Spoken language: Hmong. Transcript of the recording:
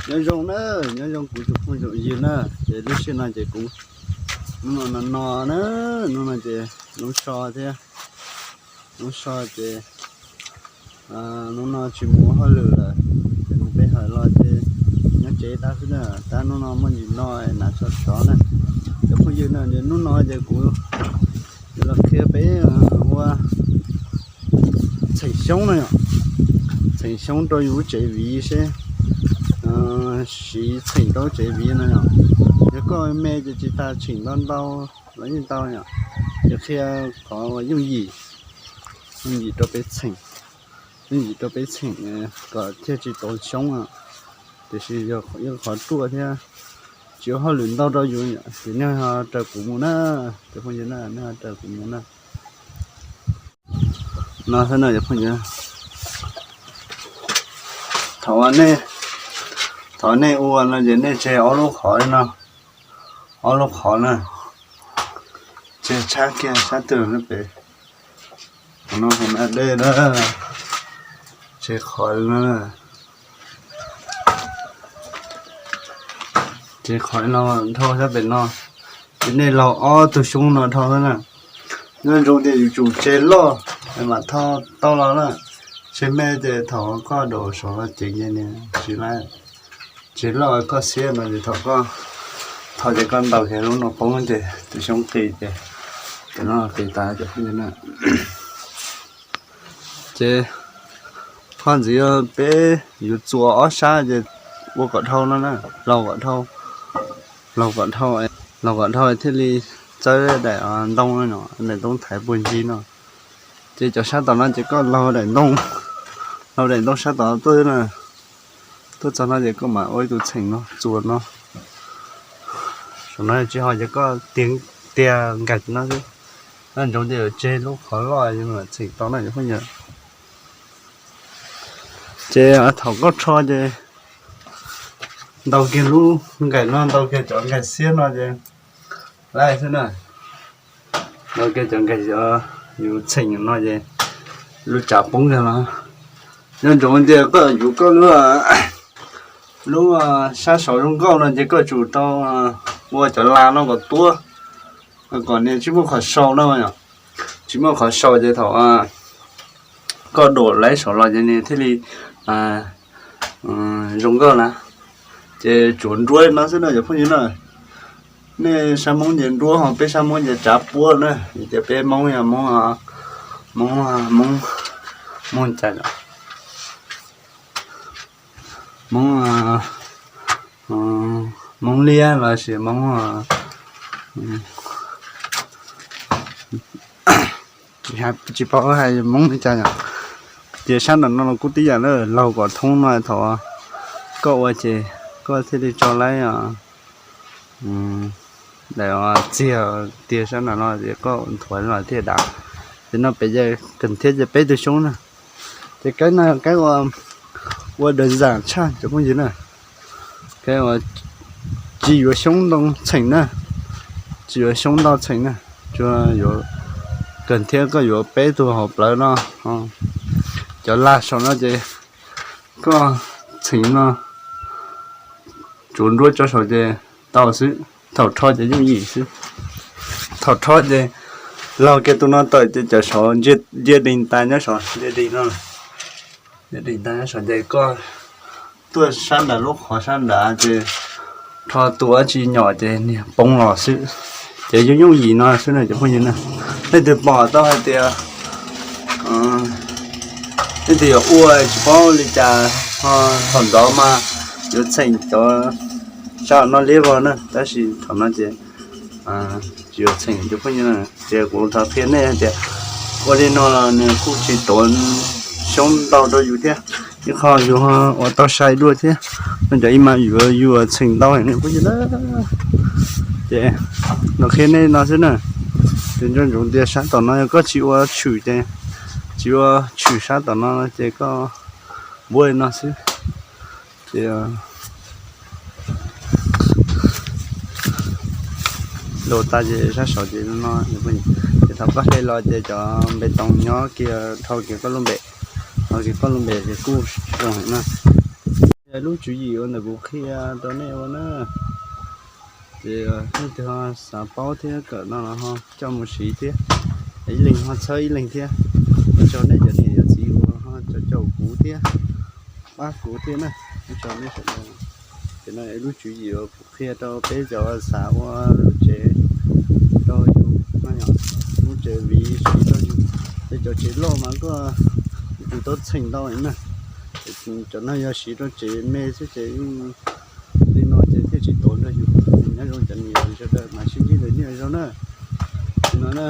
Nyob zoo na, nyob zoo kuv tus phooj ywg na, ces lub sij hawm no ces kuv, hnub no no no na, hnub no ces lub so thiab, lub so ces hnub no tsis mus ua hauj lwm lawm, ces mus pe hawm los ces nyob tsev tab xwb na, tab hnub no muaj ntsis no hnav tsho tsov na. Cov phooj ywg na, hnub no ces kuv yuav los qhia peb ua txheem xyoob no yom, txheem xyoob rau yus lub tsev viv seb siv txheem rau lub tsev viv no yom. Yog koj me ces tsis tas, txheem ntau ntau los yeej tau yom. Ces qhia qhov yooj yim, yooj yim rau peb txheem, yooj yim rau peb txheem kom thiaj tsis tau xyoob, tiam sis yog ib qhov ruaj thiab tsis ua hauj lwm ntau rau yus, ces nej ho raws kuv mus na, cov phooj ywg na, nej ho raws kuv mus na. No xwb no cov phooj ywg, thaum, thaum nej ua no ces nej tseg ob lub qhov no, ob lub qhov na, tseg tshab kiag sab twg no pem, qhov no qhov na dej na, tseg qhov no, tseg qhov no dhau sab pem no, ces nej laug ob tug xyoob no dhau xwb na. Nyob zoo tias yus tsum tseg loj es mam thau tau los na, tseg me ces thaum koj daus saud los ceev ces nws tsis laib. Tseg loj koj xiab no ces thaum koj thau ces koj ntaus kiag lub no poob ces tus xyoob qis ces cov no qis tas cov phooj ywg na. Ces qhov ntxiv peb yuav txuas ob sab ces ua kom dhau no na, laug kom dhau, laug kom dhau, laug kom dhau thiaj li txawb daim ntoo no, daim ntoo thaiv puag ncig no. Ces cov sab tom no ces koj laug daim ntoo, laug daim ntoo sab tom tuaj na, tuaj txog no ces koj mam ua ib tug txheem no txuas no. Saum no tsis haum ces koj tiag tiag nkaig no xwb, nyob zoo tias tseg lub qhov loj txheem tau na cov phooj ywg. Ces thaum koj rho ces ntaus kiag lub nkaig no, ntaus kiag cov nkaig xiab no ces laib xwb na. Ntaus kiag cov nkaig, yus txheem no ces lub tsav poob kiag los. Nyob zoo tias koj yuav koj lub, lub sab saud zoo nkauj no ces koj tsum tau ua cov las no kom tuab, kom nws tsis muaj qhov sau no, tsis muaj qhov sau ces thaum koj dam laib saud los ces nws thiaj li zoo nkauj na. Ces tsuav nruab no xwb no cov phooj ywg na. Nej sab Hmoob ces nruab, ho peb sab Hmoob ces tsav puab na. Ces peb Hmoob yog Hmoob, Hmoob, Hmoob cas, Hmoob, Hmoob Liab los sis Hmoob, tsis paub hais Hmoob li cas yom. Ces sab nram no los kuj tib yam na, laug kom thoob no thaum koj ua ces koj thiaj li tso laib daim txiag tiag sab nram no ces koj nthuav los thiaj dav. Ces no pem ces kawg thiab ces peb tug xyoob na. Ces kaib no kaib ua, ua daws zam tshaj cov phooj ywg na. Kaib ua, tsis yuav xyoob ntau txheem na, tsis yuav xyoob ntau txheem na, tsuas yuav kawg thiab koj yuav peb tug hauv plawv no. Cov lag saum no ces koj txheem no tsuav nruab tso saud ces tau xwb. Thaum rho ces yooj yim xwb. Thaum rho ces laug kiag tus no tawm ces cov saud ntsia dees tas nyob saud, ntsia dees no, ntsia dees tas nyob saud ces koj tuaj sab nram lub qhov sab nrad ces rho tus dab tsi nyom ces niag poob los xwb. Ces yooj yooj yim no xwb na cov phooj ywg na. Leej twg pom tau hais tias leej twg yuav ua tsis paub li cas, thaum ntawd mas yuav txheem cov sab no liab vog na, tab sis thaum no ces tsis yuav txheem cov phooj ywg na. Ces kuv thov qhia nej hais tias ua li no los nws kuj tsis tuav xyoob ntau rau yus thiab, ib qho yus ua tau sai dua thiab. No cov ib mas yuav yus txheem ntau heev ne phooj ywg na. Ces los qhia nej no xwb na. Ces nco ntsoov tias sab tom no yog koj tsis ua tshwm ces, tsis ua tshwm sab tom no ces koj npuab li no xwb. Ces los tas ces sab saud ces no, ces thaum koj hle los ces cov npe toos nyob kiag dhau kiag koj lub npe, dhau kiag koj lub npe ces kuj zoo heev na. Lub tswv yim uas ntawm kuv qhia rau nej ua na, ces nej twg ho xav paub thiab kawm no los ho coj mus siv thiab, ib leeg ho txhawb ib leeg thiab. Ua tsaug nej cov niam cov txiv uas ho caum kuv thiab pab kuv thiab na. Ua tsaug nej sawv daws. Ces no lub tswv yim uas kuv qhia rau peb cov xav ua lub tsev rau yus no yom, lub tsev viv siv rau yus. Tej cov tsev loj mas koj tus tau txheem ntau na. Cov no yog siv rau tsev me xwb ces li no ces thiaj tsis tuav nrog yus. Nyob zoo cov niam sawv daws mas sib ntsib lwm niaj zoo na. No na,